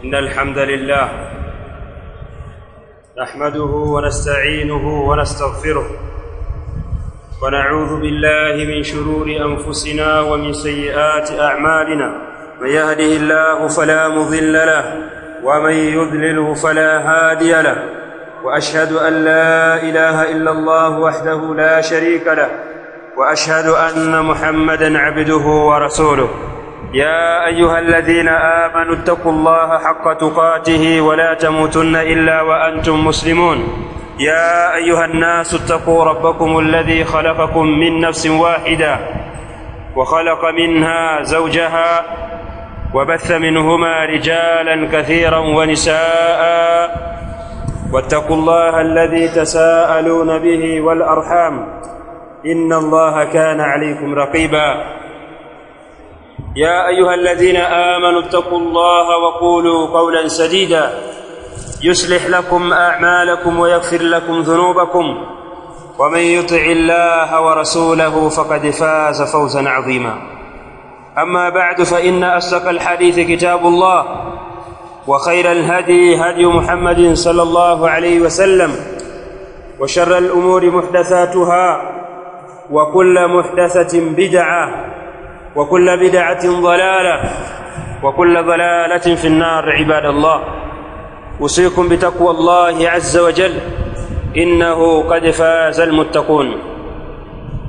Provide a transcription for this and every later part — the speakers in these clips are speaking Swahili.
إن الحمد لله نحمده ونستعينه ونستغفره ونعوذ بالله من شرور أنفسنا ومن سيئات أعمالنا، من يهده الله فلا مضل له ومن يضلله فلا هادي له، وأشهد أن لا إله إلا الله وحده لا شريك له، وأشهد أن محمدا عبده ورسوله. يا أيها الذين آمنوا اتقوا الله حق تقاته ولا تموتن إلا وأنتم مسلمون. يا أيها الناس اتقوا ربكم الذي خلقكم من نفس واحدة وخلق منها زوجها وبث منهما رجالا كثيرا ونساء، واتقوا الله الذي تساءلون به والأرحام إن الله كان عليكم رقيبا. يا أيها الذين آمنوا اتقوا الله وقولوا قولا سديدا يصلح لكم أعمالكم ويغفر لكم ذنوبكم، ومن يطع الله ورسوله فقد فاز فوزا عظيما. أما بعد، فإن أصدق الحديث كتاب الله، وخير الهدي هدي محمد صلى الله عليه وسلم، وشر الأمور محدثاتها، وكل محدثة بدعة، وكل بدعة ضلالة، وكل ضلالة في النار. عباد الله، أوصيكم بتقوى الله عز وجل، إنه قد فاز المتقون.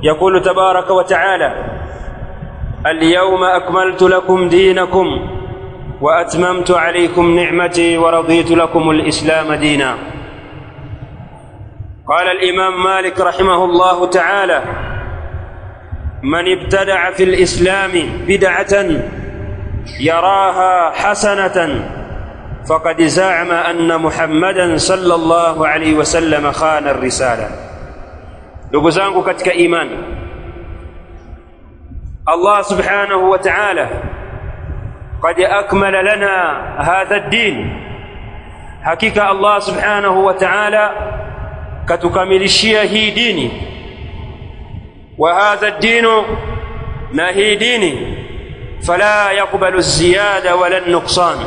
يقول تبارك وتعالى: اليوم أكملت لكم دينكم وأتممت عليكم نعمتي ورضيت لكم الإسلام دينا. قال الإمام مالك رحمه الله تعالى: من ابتدع في الإسلام بدعة يراها حسنة فقد زعم أن محمدا صلى الله عليه وسلم خان الرسالة. Ndugu zangu katika imani, Allah subhanahu wa ta'ala قد أكمل لنا هذا الدين. Hakika Allah subhanahu wa ta'ala katukamilishia hii dini. Wa hadha ad-dinu, na hii dini, fala yakbalu ziyada wala nuqsan,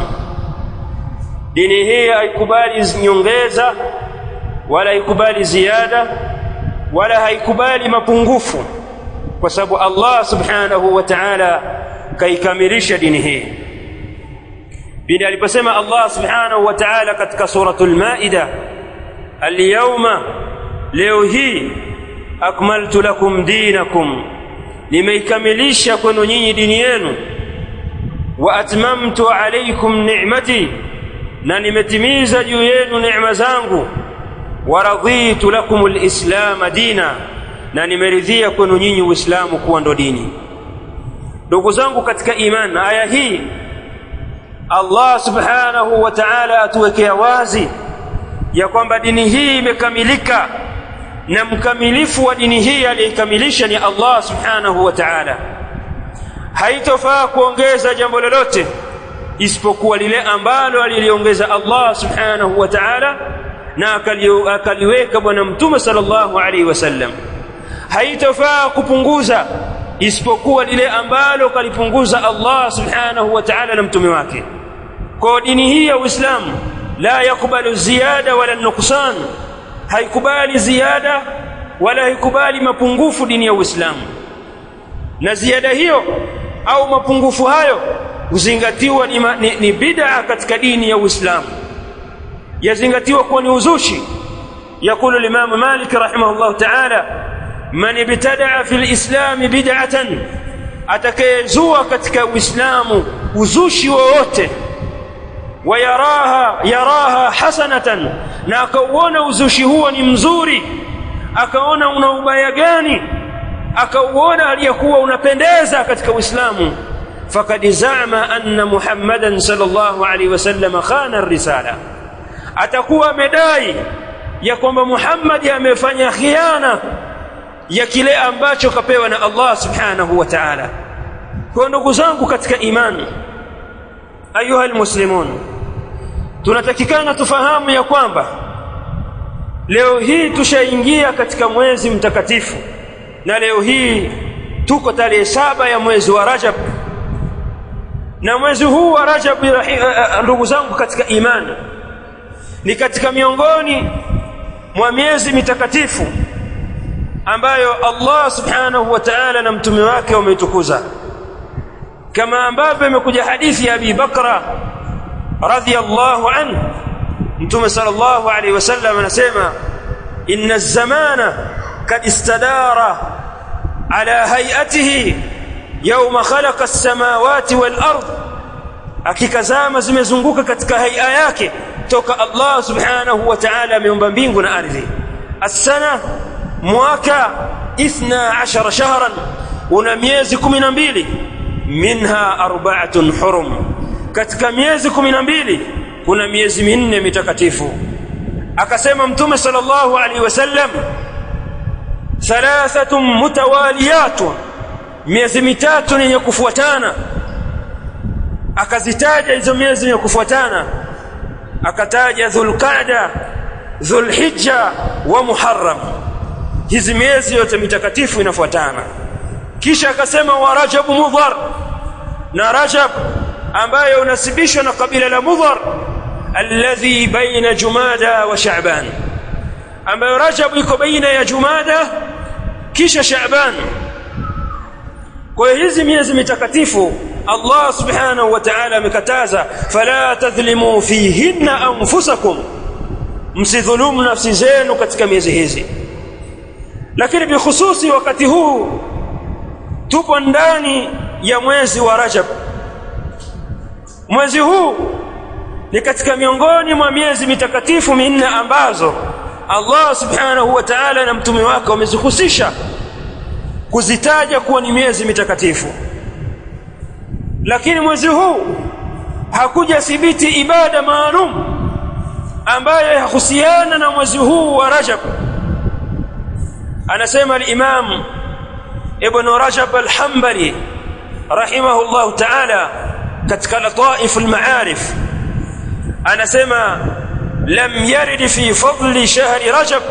dini hii haikubali nyongeza wala haikubali ziada wala haikubali mapungufu, kwa sababu Allah subhanahu wa ta'ala kaikamilisha dini hii. Pindi aliposema Allah subhanahu wa ta'ala katika suratul Maida: al-yawma, leo hii, akmaltu lakum dinakum, nimeikamilisha kwenu nyinyi dini yenu, wa atmamtu alaykum ni'mati, na nimetimiza juu yenu neema zangu, wa raditu lakum al-islam dina, na nimeridhia kwenu nyinyi Uislamu kuwa ndo dini. Ndugu zangu katika imani, aya hii Allah subhanahu wa ta'ala atuwekea wazi ya kwamba dini hii imekamilika, na mkamilifu wa dini hii aliyeikamilisha ni Allah subhanahu wa ta'ala. Haitofaa kuongeza jambo lolote isipokuwa lile ambalo aliliongeza Allah subhanahu wa ta'ala na akaliweka Bwana Mtume sallallahu alaihi wasallam. Haitofaa kupunguza isipokuwa lile ambalo kalipunguza Allah subhanahu wa ta'ala na mtume wake. Kwa dini hii ya Uislamu la yakubali ziada wala nuksan, haikubali ziada wala haikubali mapungufu dini ya Uislamu. Na ziada hiyo au mapungufu hayo huzingatiwa ni bid'a katika dini ya Uislamu, yazingatiwa kuwa ni uzushi. Yakulu Imam Malik rahimahullah ta'ala: man ibtada'a fil islam bid'atan, atakayezua katika Uislamu uzushi wowote, wayaraha yaraha hasanatan, na akauona uzushi huo ni mzuri, akaona una ubaya gani, akauona aliyekuwa unapendeza katika Uislamu, faqad za'ama anna Muhammadan sallallahu alaihi wasallam khana ar-risala, atakuwa amedai ya kwamba Muhammad amefanya khiana ya kile ambacho kapewa na Allah subhanahu wa ta'ala. Kwa ndugu zangu katika imani, ayuha almuslimun, tunatakikana tufahamu ya kwamba leo hii tushaingia katika mwezi mtakatifu, na leo hii tuko tarehe 7 ya mwezi wa Rajab, Na mwezi huu wa Rajab, ndugu zangu katika imani, ni katika miongoni mwa miezi mitakatifu ambayo Allah subhanahu wa ta'ala na mtume wake wameitukuza, kama ambavyo imekuja hadithi ya Abi Bakra radhiyallahu anhu. Mtume sallallahu alayhi wasallam anasema, inna az-zamana kad istadara ala hay'atihi yawma khalaqa as-samawati wal ard, hakika zama zimezunguka katika hay'a yake toka Allah subhanahu wa ta'ala ameumba mbingu na ardhi. As-sana, mwaka, 12 shahran, una miezi 12, minha arba'atun hurum, katika miezi 12 kuna miezi minne mitakatifu. Akasema Mtume sallallahu alaihi wasallam, thalathatun mutawaliyatun, miezi mitatu yenye kufuatana. Akazitaja hizo miezi yenye kufuatana, akataja Dhulqa'da, Dhulhijja wa Muharram. Hizi miezi yote mitakatifu inafuatana. Kisha akasema wa Rajab Mudhar, na Rajab ambayo unasibishwa na kabila la Mudhar, alladhi baina Jumada wa Sha'ban, ambayo Rajab iko baina ya Jumada kisha Sha'ban. Kwa hiyo hizi miezi mitakatifu Allah subhanahu wa ta'ala amekataza, fala tadhlimu fihinna anfusakum, msidhulumu nafsi zenu katika miezi hizi. Lakini bikhususi wakati huu tupo ndani ya mwezi wa Rajab. Mwezi huu ni katika miongoni mwa miezi mitakatifu minne ambazo Allah subhanahu wa ta'ala na mtume wake wamezihusisha kuzitaja kuwa ni miezi mitakatifu. Lakini mwezi huu hakuja thibiti ibada maalum ambayo yahusiana na mwezi huu wa Rajab. Anasema al-Imam Ibn Rajab al-Hanbali rahimahullah ta'ala katika Lataif al-Ma'arif, anasema lam yarid fi fadli shahri Rajab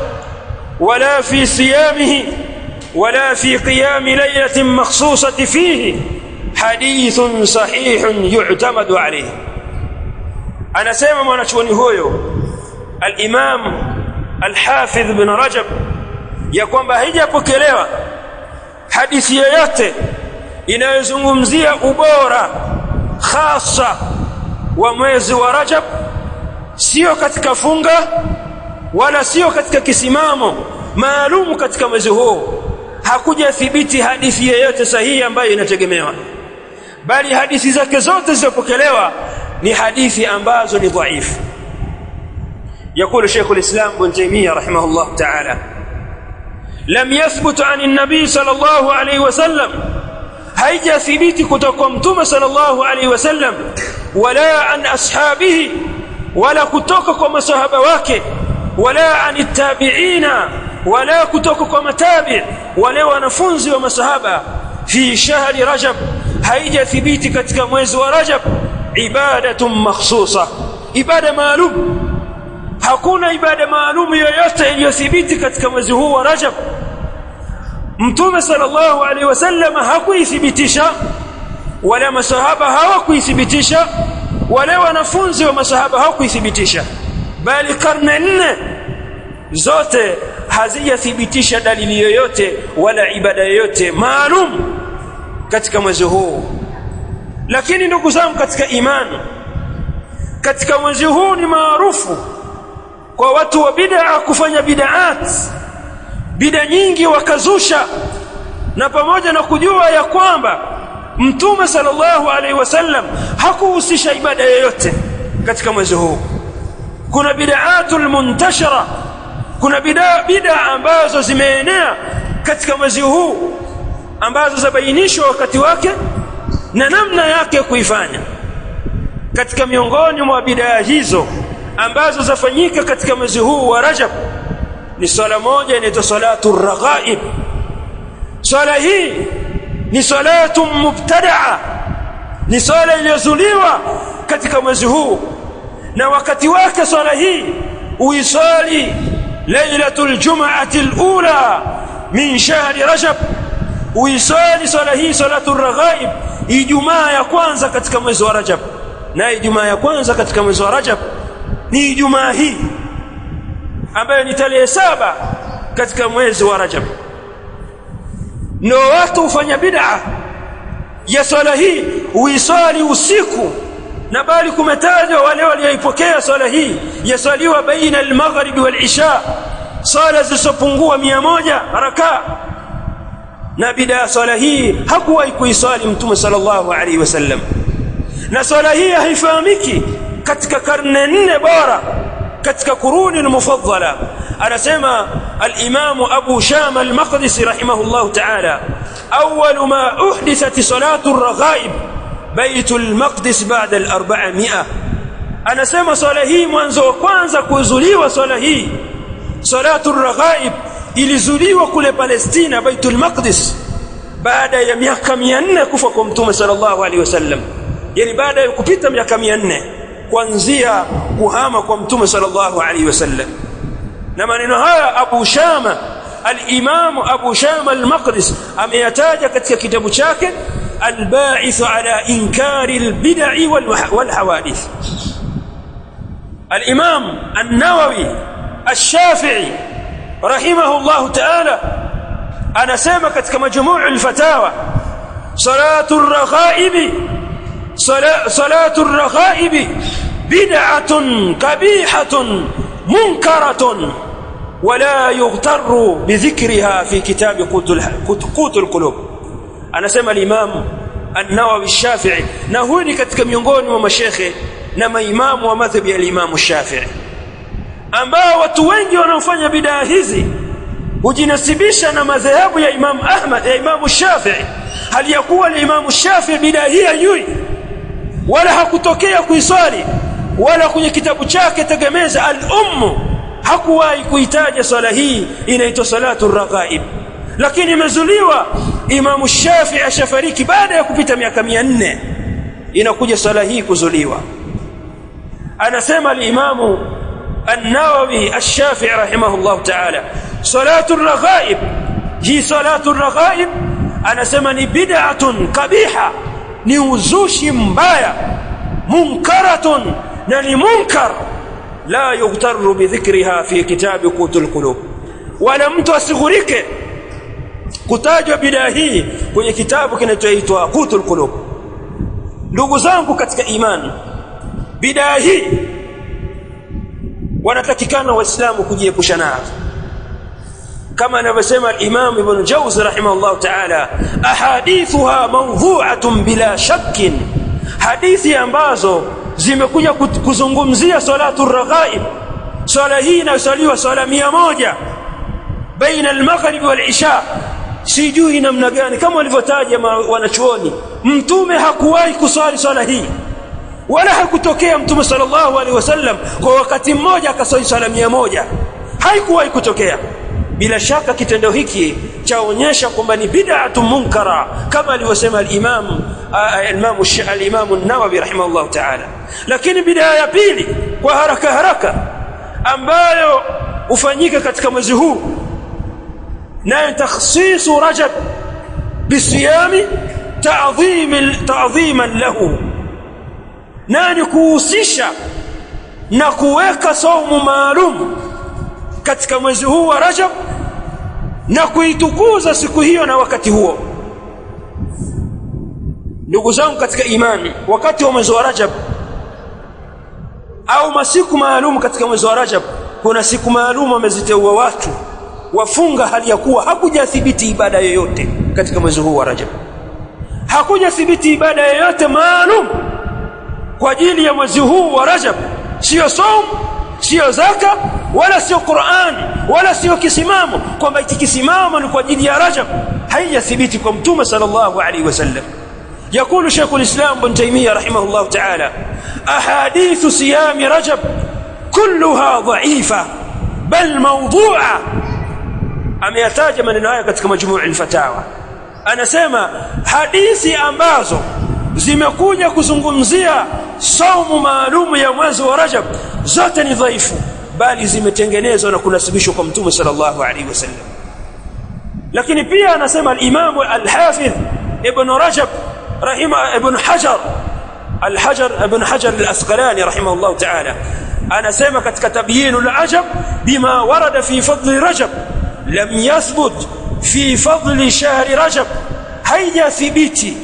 wala fi siyamihi wala fi qiyam laylatin makhsusati fihi hadithun sahihun yu'tamadu alayhi. Anasema mwanachuoni huyo al-Imam al-Hafidh ibn Rajab ya kwamba haijapokelewa hadithi yoyote inayozungumzia ubora hasa wa mwezi wa Rajab, sio katika funga wala sio katika kisimamo maalum katika mwezi huu. Hakuja thibiti hadithi yoyote sahihi ambayo inategemewa, bali hadithi zake zote zilizopokelewa ni hadithi ambazo ni dhaifu. يقول شيخ الإسلام ابن تيمية رحمه الله تعالى: لم يثبت عن النبي صلى الله عليه وسلم، haija thibiti kutoka mtume sallallahu alaihi wasallam, wala an ashabihi, wala kutoka kwa masahaba wake, wala an tabi'ina, wala kutoka kwa matabi, wale wanafunzi wa masahaba, fi shahri Rajab, haija thibiti katika mwezi wa Rajab ibadatun makhsusa, ibada maalum. Hakuna ibada maalum yoyote iliyothibiti katika mwezi huu wa Rajab. Mtume sallallahu alaihi wasallam hakuithibitisha, wala masahaba hawakuithibitisha, wala wanafunzi wa masahaba hawakuithibitisha, bali karne nne zote hazijathibitisha dalili yoyote wala ibada yoyote maalum katika mwezi huu. Lakini ndugu zangu katika imani, katika mwezi huu ni maarufu kwa watu wa bid'a kufanya bid'at, bid'a nyingi wakazusha, na pamoja na kujua ya kwamba Mtume sallallahu alaihi wasallam hakuhusisha ibada yoyote katika mwezi huu. Kuna bid'atul muntashara, kuna bid'a ambazo zimeenea katika mwezi huu ambazo zabainishwa wakati wake na namna yake kuifanya. Katika miongoni mwa bid'a hizo ambazo zafanyika katika mwezi huu wa Rajab ni swala moja inaitwa salatu raghaib. Swala hii ni salatu mubtadaa, ni swala iliyozuliwa katika mwezi huu, na wakati wake swala hii uiswali lailatul jum'ati alula min shahri Rajab, uiswali swala hii salatu raghaib Ijumaa ya kwanza katika mwezi wa Rajab. Na Ijumaa ya kwanza katika mwezi wa Rajab ni Ijumaa hii ambayo ni tarehe 7 katika mwezi wa Rajab. Ndio watu hufanya bid'a ya swala hii, uiswali usiku, na bali kumetajwa wale walioipokea swala hii yaswaliwa baina al-maghribi wal-isha, swala zisizopungua 100 rakaa. Na bid'a swala hii hakuwahi kuiswali Mtume sallallahu alaihi wasallam, na swala hii haifahamiki katika karne 4 bora, katika kuruni al-mufaddala. Anasema al-Imam Abu Shama al-Maqdisi rahimahullah ta'ala, awwal ma uhdithat salatu ar-raghaib Baitul Maqdis ba'da al-400. Anasema swala hii mwanzo wa kwanza kuzuliwa swala hii, salatu ar-raghaib, ilizuliwa kule Palestina Baitul Maqdis baada ya miaka 400 kufa kwa Mtume sallallahu alaihi wasallam, yani baada ya kupita miaka 400 kuanzia kuhama kwa Mtume sallallahu alaihi wasallam. Na maneno haya Abu Shama al-Imam Abu Shama al-Maqdis ameyataja katika kitabu chake Al-Ba'ith ala inkari al-bid'i wal hawadith. Al-Imam An-Nawawi Ash-Shafi'i rahimahullah ta'ala anasema katika Majmu' al-Fatawa, salatu ar-raghaib, salatu ar-raghaib bid'atun kabihatun munkaratun wala yughtarru bidhikriha fi kitab Qut al-Qulub. Anasema al-Imam An-Nawawi Ash-Shafi'i, na huyu ni katika miongoni mwa mashekhe na maimamu wa madhhabi ya al-Imam Ash-Shafi'i, ambao watu wengi wanaofanya bidaa hizi hujinasibisha na madhehebu ya Imam Ahmad, ya Imam Shafi'i, hali ya kuwa Imam Shafi'i bidaa hii hajui wala hakutokea kuiswali, wala kwenye kitabu chake tegemeza al-Umm hakuwahi kuitaja swala hii inaitwa salatu ar-raghaib. Lakini imezuliwa, Imam Shafi'i ashafariki baada ya kupita miaka 400 inakuja swala hii kuzuliwa. Anasema al-Imam An-Nawawi Ash-Shafi'i rahimahullah ta'ala, salatu ar-raghaib, hii salatu ar-raghaib anasema ni bid'atun kabiha, ni uzushi mbaya, munkaratun, na ni munkar, la yughtarru bidhikriha fi kitabi Qutul Qulub, wala mtu asighurike kutajwa bidaa hii kwenye kitabu kinachoitwa Qutul Qulub. Ndugu zangu katika imani, bidaa hii wanatakikana Waislamu kujiepusha nayo, kama anavyosema al-Imam Ibn Jawzi rahimahullah ta'ala, ahadithuha mawdhu'atun bila shakkin, hadithi ambazo zimekuja kuzungumzia salatu ar-raghaib, swala hii inaswaliwa swala 100 baina al-maghrib wal-isha, sijui namna gani, kama walivyotaja wanachuoni, Mtume hakuwahi kuswali swala hii, wala hakutokea Mtume sallallahu alaihi wasallam kwa wakati mmoja akaswali swala 100, haikuwahi kutokea. Bila shaka kitendo hiki chaonyesha kwamba ni bid'atu munkara, kama alivyosema al-Imam an-Nawawi rahimahullah ta'ala. Lakini bid'a ya pili kwa haraka haraka ambayo hufanyika katika mwezi huu, nayo takhsisu Rajab bisiyami ta'dhiman lahu, na ni kuhusisha na kuweka saumu maalum katika mwezi huu wa Rajab na kuitukuza siku hiyo na wakati huo. Ndugu zangu katika imani, wakati wa mwezi wa Rajab au masiku maalum katika mwezi wa Rajab, kuna siku maalum wameziteua watu wafunga, hali ya kuwa hakujathibiti ibada yoyote katika mwezi huu wa Rajab, hakujathibiti ibada yoyote maalum kwa ajili ya mwezi huu wa Rajab, sio saumu, sio zaka, wala sio Qur'an, wala sio kisimamo, kwamba hiki kisimamo ni kwa ajili ya Rajab, haijathibiti kwa Mtume sallallahu alaihi wasallam. يقول شيخ الإسلام بن تيمية رحمه الله تعالى: أحاديث صيام رجب كلها ضعيفة بل موضوعة. Ameyataja maneno haya katika Majmuu al-Fatawa. Anasema hadithi ambazo zimekuja kuzungumzia saumu maalum ya mwezi wa Rajab zote ni dhaifu, bali zimetengenezwa na kunasibishwa kwa Mtume sallallahu alaihi wasallam. Lakini pia anasema al-Imam al-Hafidh Ibn Rajab Rahima Ibn Hajar Al-Hajar Ibn Hajar Al-Asqalani rahimahullah ta'ala anasema katika Tabyinul Ajab bima warada fi fadli Rajab, lam yathbut fi fadli shahri Rajab, haijathibiti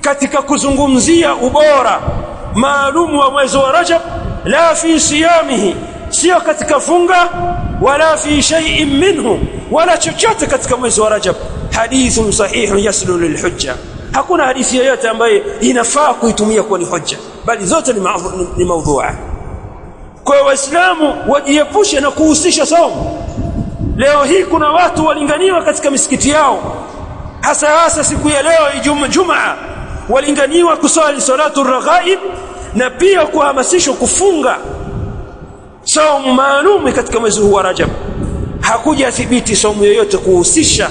katika kuzungumzia ubora maalum wa mwezi wa Rajab, la fi siyamihi, sio katika funga, wala fi shay'in minhu, wala chochote katika mwezi wa Rajab. Hadithun sahihun yaslu lilhujja, hakuna hadithi yoyote ambayo inafaa kuitumia kuwa ni hujja, bali zote ni maudhua. Kwa Waislamu wajiepushe na kuhusisha saumu. Leo hii kuna watu walinganiwa katika misikiti yao, hasa hasa siku ya leo Ijumaa, walinganiwa kusali salatu raghaib na pia kuhamasishwa kufunga saumu maalum katika mwezi huu wa Rajab. Hakuja thibiti saumu yoyote kuhusisha.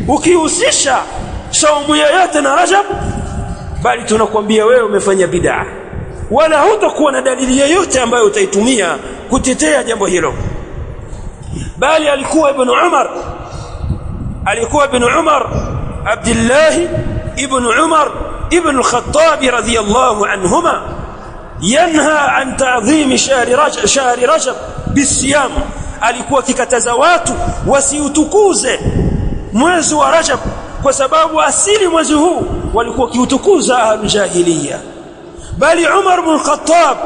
Ukihusisha saumu yoyote na Rajab, bali tunakwambia wewe umefanya bid'a, wala hutakuwa na dalili yoyote ambayo utaitumia kutetea jambo hilo. Bali alikuwa Ibn Umar, alikuwa Ibn Umar, Abdullah ibn Umar ibn al-Khattab radhiyallahu anhuma, yanha an ta'dhim shahri Rajab bisiyam, alikuwa akikataza watu wasiutukuze mwezi wa Rajab, kwa sababu asili mwezi huu walikuwa kiutukuza ahlul jahiliya. Bali Umar ibn Khattab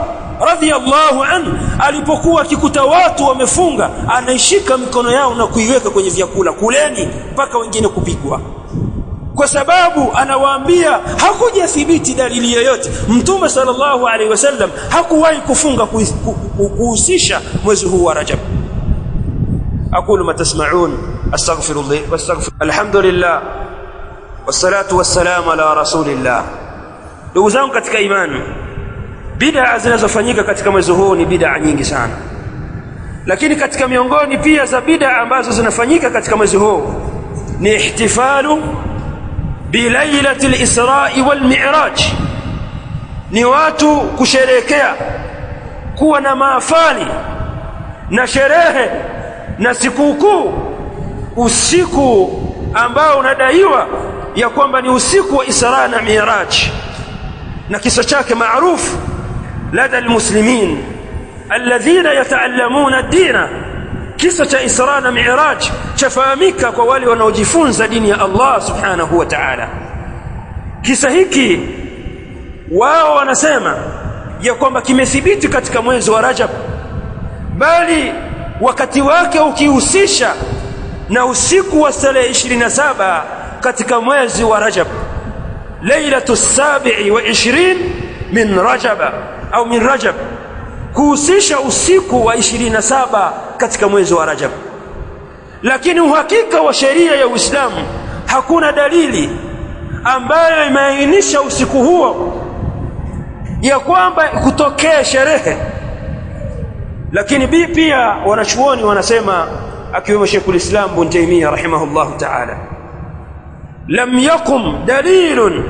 radhiyallahu anhu alipokuwa akikuta watu wamefunga, anaishika mikono yao na kuiweka kwenye vyakula, kuleni, mpaka wengine kupigwa, kwa sababu anawaambia hakujathibiti dalili yoyote. Mtume sallallahu alaihi wasallam hakuwahi kufunga kuhusisha mwezi huu wa Rajab. Aqulu ma tasma'un, astaghfirullah wastaghfir. Alhamdulillah wassalatu wassalamu ala rasulillah. Ndugu zangu katika imani, bid'a zinazofanyika katika mwezi huu ni bid'a nyingi sana, lakini katika miongoni pia za bid'a ambazo zinafanyika katika mwezi huu ni ihtifalu bi lailatil Isra'i wal Mi'raj, ni watu kusherehekea, kuwa na maafali na sherehe na sikukuu usiku ambao unadaiwa ya kwamba ni usiku wa Isra na Mi'raj, na kisa chake maarufu lada almuslimin alladhina yataallamuna ad-dina. Kisa cha Isra na Mi'raj chafahamika kwa wale wanaojifunza dini ya Allah subhanahu wa ta'ala. Kisa hiki wao wanasema ya kwamba kimethibiti katika mwezi wa Rajab, bali wakati wake ukihusisha na usiku wa tarehe 27 katika mwezi wa Rajab, lailatu 27 min Rajab au min Rajab, kuhusisha usiku wa 27 katika mwezi wa Rajab. Lakini uhakika wa sheria ya Uislamu hakuna dalili ambayo imeainisha usiku huo ya kwamba kutokea sherehe. Lakini pia wanachuoni wanasema, akiwemo Sheikhul Islam Ibn Taymiyyah rahimahullahu ta'ala, lam yakum dalilun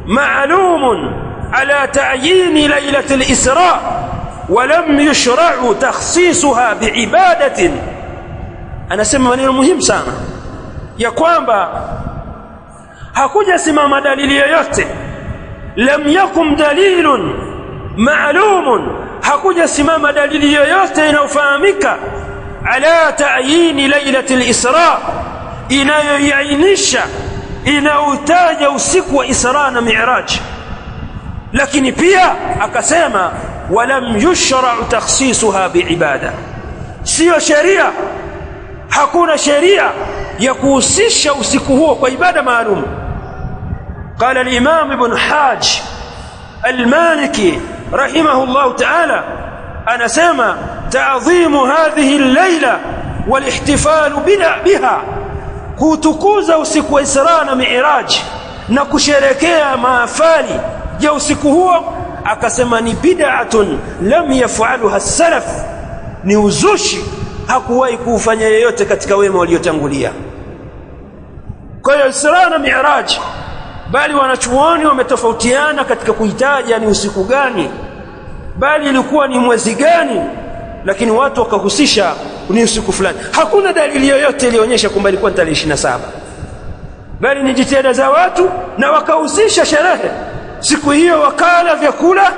ma'lumun ala ta'yin lailatul Isra wa lam yushra'u takhsisuha biibadatin. Anasema maneno muhimu sana ya kwamba hakuja simama dalili yoyote, lam yakum dalilun ma'lumun, hakuja simama dalili yoyote inayofahamika ala ta'yini lailatul Isra, inayoiainisha inautaja usiku wa Isra na Mi'raj. Lakini pia akasema walam yushra'u takhsisuha biibada, sio sheria, hakuna sheria ya kuhusisha usiku huo kwa ibada maalum. Qala al-Imam Ibn Hajj al-Maliki rahimahullah ta'ala, anasema ta'dhimu hadhihi al-laila wal-ihtifalu biha, kutukuza usiku wa Isra na Mi'raj na kusherekea maafali ya usiku huo, akasema ni bid'atun lam yaf'aluha as-salaf, ni uzushi hakuwahi kuufanya yeyote katika wema waliotangulia. Kwa hiyo Isra na Mi'raj, bali wanachuoni wametofautiana katika kuitaja ni usiku gani, bali ilikuwa ni mwezi gani, lakini watu wakahusisha ni usiku fulani. Hakuna dalili yoyote iliyoonyesha kwamba ilikuwa tarehe 27. bali ni jitihada za watu, na wakahusisha sherehe siku hiyo, wakala vyakula,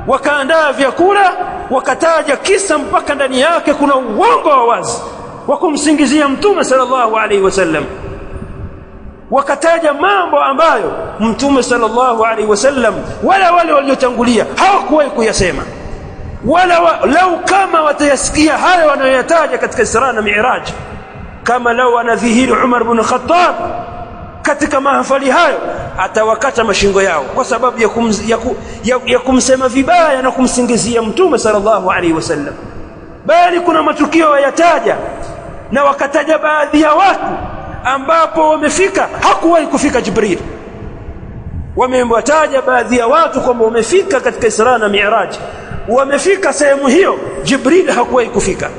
wakaandaa vyakula, wakataja kisa mpaka ndani yake kuna uongo wa wazi wa kumsingizia Mtume sallallahu alaihi wasallam. Wakataja mambo ambayo Mtume sallallahu alaihi wasallam wala wale waliotangulia hawakuwahi kuyasema, wala lau kama watayasikia hayo wanayoyataja katika Isra na Mi'raj, kama lau anadhihiri Umar ibn Khattab katika mahafali hayo, atawakata mashingo yao kwa sababu ya kumsema vibaya na kumsingizia Mtume sallallahu alaihi wasallam. Bali kuna matukio wayataja, na wakataja baadhi ya watu ambapo wamefika hakuwahi kufika Jibril. Wamewataja baadhi ya watu kwamba wamefika katika Isra na Mi'raj, wamefika sehemu hiyo Jibril hakuwahi kufika,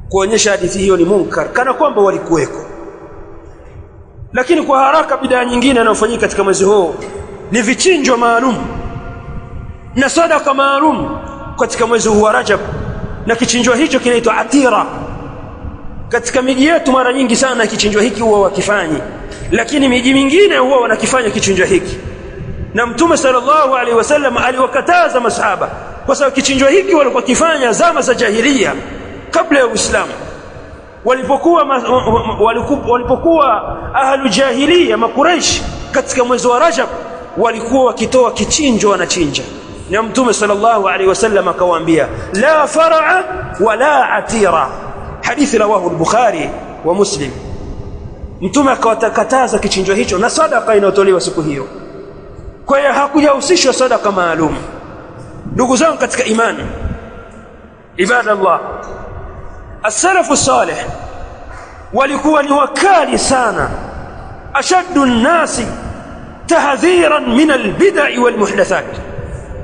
kuonyesha hadithi hiyo ni munkar, kana kwamba walikuweko. Lakini kwa haraka, bidaa nyingine inayofanyika katika mwezi huu ni vichinjo maalum na sadaka maalum katika mwezi huu wa Rajab, na kichinjwa hicho kinaitwa atira. Katika miji yetu mara nyingi sana kichinjwa hiki huwa wakifanyi, lakini miji mingine huwa wanakifanya kichinjwa hiki, na Mtume sallallahu alaihi wasallam aliwakataza masahaba, kwa sababu kichinjwa hiki walikuwa kifanya zama za jahilia kabla ya Uislamu. Walipokuwa ahlu jahiliya Makuraish katika mwezi wa Rajab walikuwa wakitoa kichinjo, wanachinja, na Mtume sallallahu alaihi wasallam akawaambia la faraa wala atira, hadithi rawahu al-Bukhari wa Muslim. Mtume akawatakataza kichinjo hicho na sadaka inayotolewa siku hiyo. Kwa hiyo hakujahusishwa sadaka maalum. Ndugu zangu katika imani, ibadallah, as-salafu salih walikuwa ni wakali sana, ashaddu an-nasi tahdhiran min al-bid'i wal muhdathat.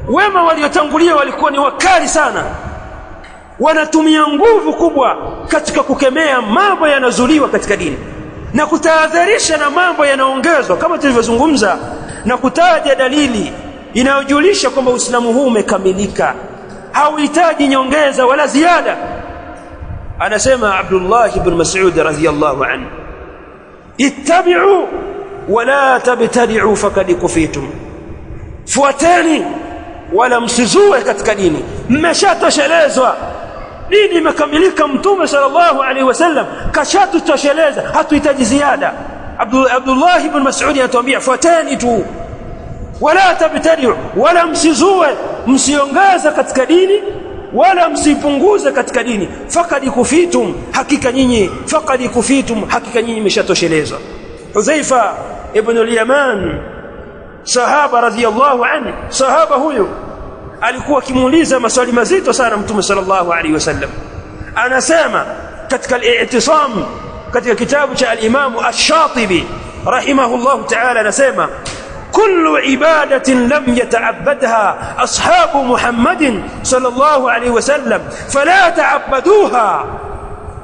Wema waliotangulia walikuwa ni wakali sana, wanatumia nguvu kubwa katika kukemea mambo yanazuliwa katika dini na kutahadharisha na mambo yanaongezwa, kama tulivyozungumza na kutaja dalili inayojulisha kwamba Uislamu huu umekamilika, hauhitaji nyongeza wala ziada. Anasema Abdullah ibn Mas'ud radhiyallahu anhu, ittabi'u wala tabtadi'u faqad kufitum, fuateni wala msizue katika dini, mmeshatoshelezwa. Dini imekamilika, Mtume sallallahu alaihi wasallam kashatutosheleza, hatuhitaji ziada. Abdullah ibn Mas'ud anatuambia fuateni tu, wala tabtadi'u, wala msizue, msiongeza katika dini wala msipunguze katika dini, faqad kufitum, hakika nyinyi, faqad kufitum, hakika nyinyi mmeshatoshelezwa. Hudhaifa ibn al-Yaman, sahaba radhiyallahu anhu, sahaba huyu alikuwa akimuuliza maswali mazito sana Mtume sallallahu alaihi wasallam. Anasema katika al-I'tisam, katika kitabu cha al-Imam Ash-Shatibi rahimahullahu ta'ala, anasema kullu ibadatin lam yata'abbadha ashabu Muhammadin sallallahu alaihi wasallam fala ta'abbaduha.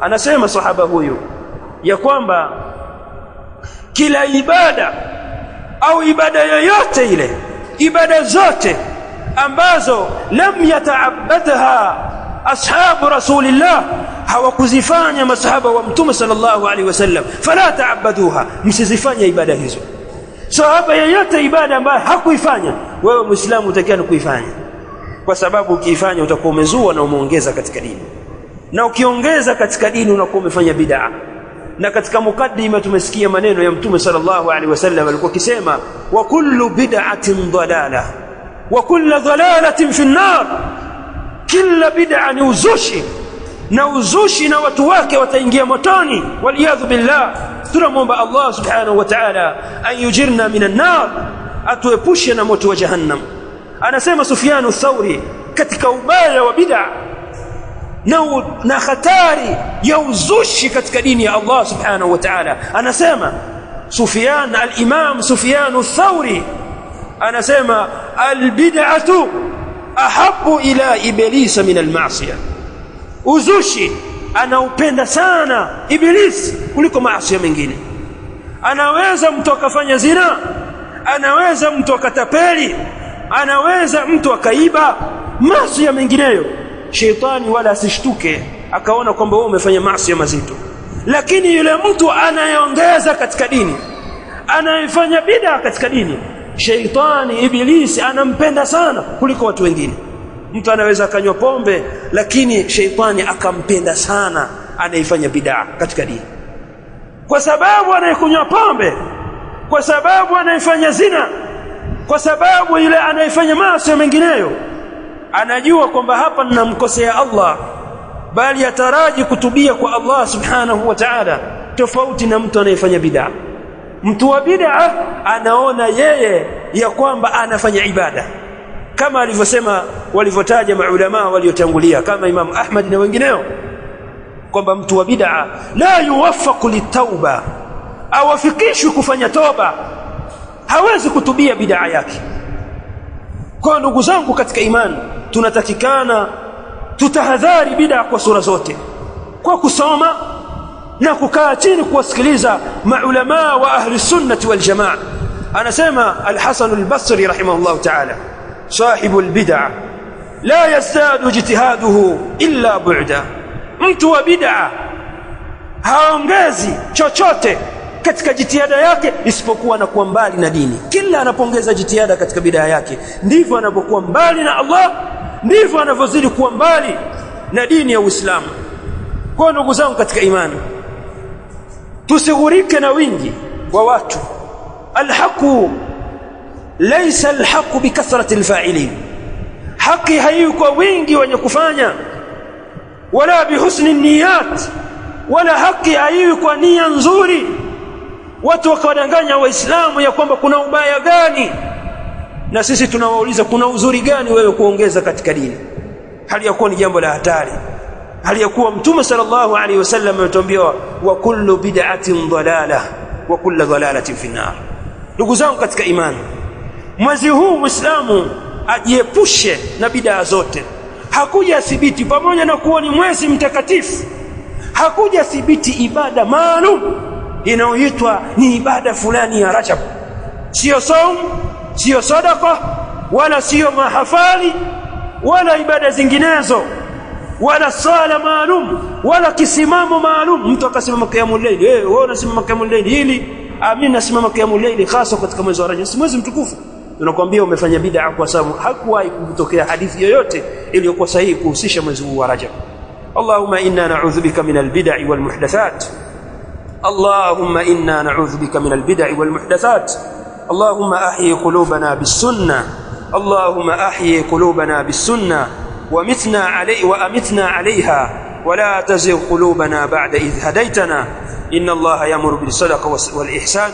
Anasema sahaba huyu ya kwamba kila ibada au ibada yoyote ile, ibada zote ambazo lam yata'abbadha ashabu rasulillah, hawakuzifanya masahaba wa Mtume sallallahu alaihi wasallam, fala ta'abbaduha, msizifanye ibada hizo. Sahaba yeyote ibada ambayo hakuifanya, wewe Muislamu utakiwa kuifanya, kwa sababu ukiifanya utakuwa umezua na umeongeza katika dini, na ukiongeza katika dini unakuwa umefanya bid'a. Na katika mukaddima tumesikia maneno ya Mtume sallallahu alaihi wasallam alikuwa akisema, wa kullu bid'atin dalala wa kullu dalalatin fi an-nar, kila bid'a ni uzushi, na uzushi na watu wake wataingia motoni, waliyadhu billah. Tunamwomba Allah subhanahu wa ta'ala an yujirna minan nar, atuepushe na moto wa jahannam. Anasema Sufyanu Thauri katika ubaya wa bid'a na hatari ya uzushi katika dini ya Allah subhanahu wa ta'ala, anasema Sufyan, al-Imam Sufyanu Thauri anasema al-bid'atu ahabbu ila iblisa min al-ma'siyah, uzushi anaupenda sana Ibilisi kuliko maasi mengine. Anaweza mtu akafanya zina, anaweza mtu akatapeli, anaweza mtu akaiba, maasi mengineyo, sheitani wala asishtuke akaona kwamba wewe umefanya maasi mazito. Lakini yule mtu anayeongeza katika dini, anayefanya bid'a katika dini, sheitani ibilisi anampenda sana kuliko watu wengine. Mtu anaweza akanywa pombe, lakini sheitani akampenda sana anayefanya bid'a katika dini, kwa sababu anayekunywa pombe, kwa sababu anayefanya zina, kwa sababu yule anayefanya maasi mengineyo, anajua kwamba hapa ninamkosea Allah, bali ataraji kutubia kwa Allah subhanahu wa ta'ala, tofauti na mtu anayefanya bid'a. Mtu wa bid'a anaona yeye ya kwamba anafanya ibada, kama alivyosema walivyotaja maulama waliotangulia kama Imam Ahmad na wengineo, kwamba mtu wa bid'a la yuwaffaqu litauba, awafikishwi kufanya toba, hawezi kutubia bid'a yake. Kwa ndugu zangu katika imani, tunatakikana tutahadhari bid'a kwa sura zote, kwa kusoma na kukaa chini kuwasikiliza maulama wa ahli sunnati wal jamaa. Anasema Al-Hasan al-Basri rahimahullah ta'ala, sahibu al-bid'a la yazdadu ijtihaduhu illa bu'da, mtu wa bid'a haongezi chochote katika jitihada yake isipokuwa na kuwa mbali na dini. Kila anapoongeza jitihada katika bid'a yake, ndivyo anapokuwa mbali na Allah, ndivyo anavyozidi kuwa mbali na dini ya Uislamu. Kwa ndugu zangu katika imani, tusighurike na wingi wa watu. Alhaqu laysa alhaqu bikathrati alfa'ilin, haki haiwi kwa wingi wenye kufanya, wala bihusni niyat, wala haki haiwi kwa nia nzuri. Watu wakawadanganya Waislamu ya kwamba kuna ubaya gani, na sisi tunawauliza kuna uzuri gani wewe kuongeza katika dini, hali ya kuwa ni jambo la hatari, hali ya kuwa Mtume sallallahu alaihi wasallam ametuambia wa kullu bid'atin dalalah wa kullu dalalatin fi nar. Ndugu zangu katika imani, mwezi huu Muislamu ajiepushe na bid'a zote. Hakuja thibiti, pamoja na kuwa ni mwezi mtakatifu, hakuja thibiti ibada maalum inayoitwa ni ibada fulani ya Rajab. Sio saum, sio sadaka, wala sio mahafali, wala ibada zinginezo, wala sala maalum, wala kisimamo maalum. Mtu akasimama qiyamul layl, wewe unasimama qiyamul layl hili, mimi nasimama qiyamul layl hasa katika mwezi wa Rajab, si mwezi mtukufu. Tunakwambia umefanya bid'a, kwa sababu hakuwahi kutokea hadithi yoyote iliyokuwa sahihi kuhusisha mwezi huu wa Rajab. Allahumma inna na'udhu bika minal bid'i wal muhdathat. Allahumma inna na'udhu bika minal bid'i wal muhdathat. Allahumma ahyi qulubana bis sunnah. Allahumma ahyi qulubana bis sunnah وأمتنا عليها ولا تزغ قلوبنا بعد إذ هديتنا إن الله يأمر بالصدقة والإحسان.